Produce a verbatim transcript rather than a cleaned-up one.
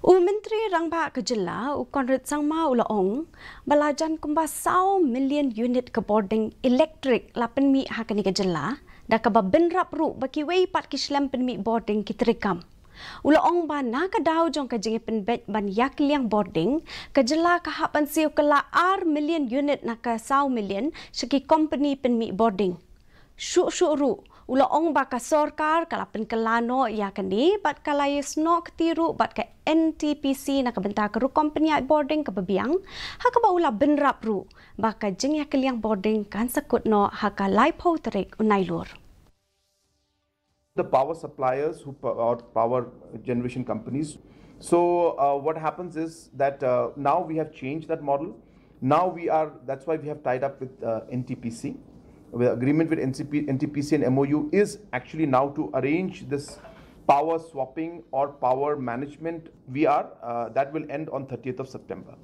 U Myntri Rangbah ka jylla, u Conrad Sangma, u la ong ba la jan kumba saw million unit ka bording elektrik la pynmih ha kane ka jylla, da kaba bynrap ruh ba kiwei pat ki shlem pynmih bording ki treikam. U la ong ba na ka daw jong ka jingïapynbeit ban ïakylliang bording, ka jylla ka hap ban siew kylla ar million unit na ka saw million sha ki kompani pynmih bording. Shuh shuh ruh, u la ong ba ka sorkar ka la pynkylla noh ïa kane bad ka la ïasnoh kti ruh bad ka N T P C na ka bynta ka rukom pynïaid bording kaba biang, ha kaba u la bynrap ruh ba ka jingïakylliang bording kan sa kut noh ha ka laiphew tarik u Nailur. The power suppliers who po- or power generation companies. So uh, what happens is that uh, now we have changed that model. Now we are, that's why we have tied up with uh, N T P C. The agreement with N C P, N T P C and M O U is actually now to arrange this power swapping or power management V R uh, that will end on thirtieth of September.